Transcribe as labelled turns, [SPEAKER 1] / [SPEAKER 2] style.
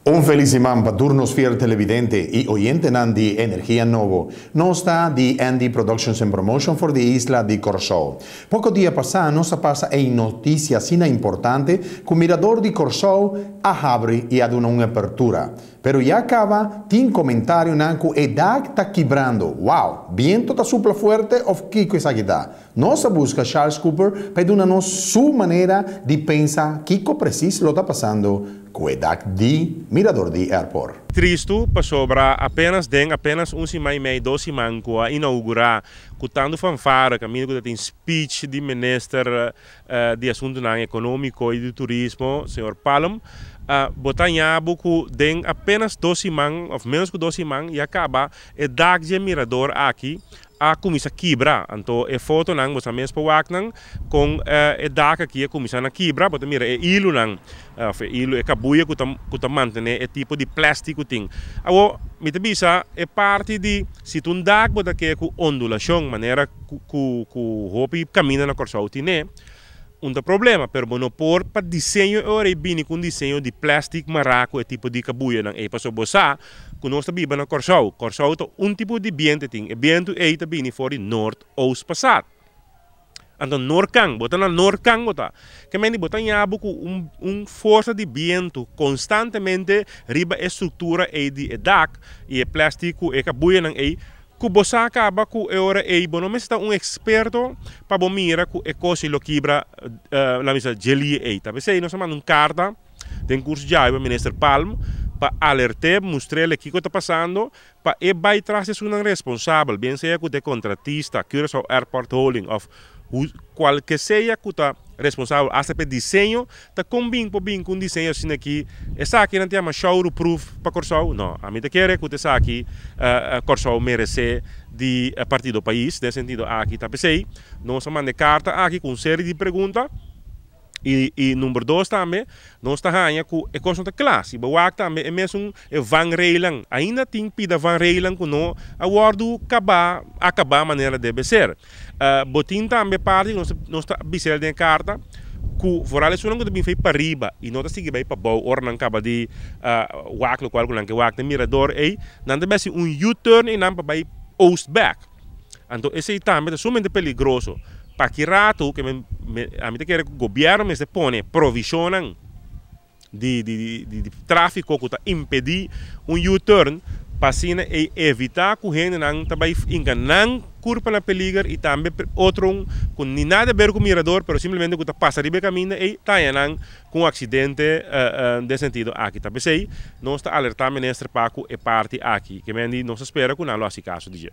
[SPEAKER 1] Un felis siman pa tur nos fiel televidente y oyentenan di Energia Nobo. Nos ta di ND Productions and Promotion for di isla di Corsou. Poco dia pasa nos a pasa e noticia asina importante cu Mirador di Corsou a habri y a duna un apertura. Pero ya caba tin comentarionan cu e dak ta kibrando. Wow! Biento ta supla fuerte of kico esaki ta? Nos a busca Charles Cooper pa duna nos su manera di pensa kico precies lo ta pasando cu e dak di Mirador di Airport.
[SPEAKER 2] Tristo pasobra apenas den apenas un siman y mei, 2 siman cu a inaugura cu tanto fanfara, caminda cu tin speech di minister di Asuntonan Economico y di Turismo, señor Palm, bo ta haya cu den apenas 2 siman of menos cu 2 siman ya caba e dak di Mirador aki a cuminsa kibra. Anto e fotonan bo mes por wak nan con e dak aki a cuminsa na kibra. Bo ta mira e hilo nan, e hilo, e cabuya cu ta mantene e tipo di plastic tin. Awo mi ta bisa e parti di si un dak bo ta ke cu ondulacion manera cu hopi caminda na Corsou tin e un problema, pero bo no por pa diseño ora e bini cu diseño di plastic mara cu e tipo di cabuya nan e, paso bo sa cu nos ta biba na Corsou. Corsou ta un tipo di biento tin. E biento ei ta bini for di noord oost passaat. Anto norkan, bo ta na norkan bo ta. Ke men bo ta haya bo cu un forsa di biento constantemente riba e structura ei di e dak y e plastic e cabuya nan ei cu bo sa caba cu e ora ei bo no mester ta un experto pa bo mira cu e cos lo kibra la misa jelly ei. Ta pesei nos a manda un carta den curso di minister Palm pa alert'e, mustr'e kico ta pasando, pa e bay tras esunnan responsabel, bien sea cu e contratista, Curaçao Airport Holding of cualke sea cu ta responsabel hasta pa diseño, ta con bin por bin cu un diseño asina aki. Esaki nan ta yama showerproof pa Corsou? No, ami ta kere cu esaki Corsou merece di partido pais. Den sentido aki ta pesei nos a manda carta aki cu un serie di pregunta. Y number 2 tambe, nos ta haña cu e cos no ta cla. Si bo wak tambe, e mesun e vangrailen. Ainda tin pida vangrailen cu no a wordo caba, acaba manera debe ser. Bo tin tambe parti, nos ta bisel den carta, cu vooral esunnan cu ta bin fei pariba y no ta sigui bay pabou ora nan caba di wak locual cu nan ke wak den Mirador ei, nan ta bay un U-turn y nan pa bay oost back. Anto esey tambe ta sumamente peligroso. Pa ki rato cu ami ta kere gobierno mester pone provisionan di trafico cu ta impedi un U-turn pa asina e evita cu hendenan ta bay hinca nan curpa na peliger y tambe otro cu ni nada di haber cu Mirador, pero simplemente cu ta pasa riba e caminda y ta nan cu un accidente den sentido aki. Ta pesei nos ta alerta minister pa cu e parti aki. Ke men di nos ta spera cu nan lo haci caso di dje.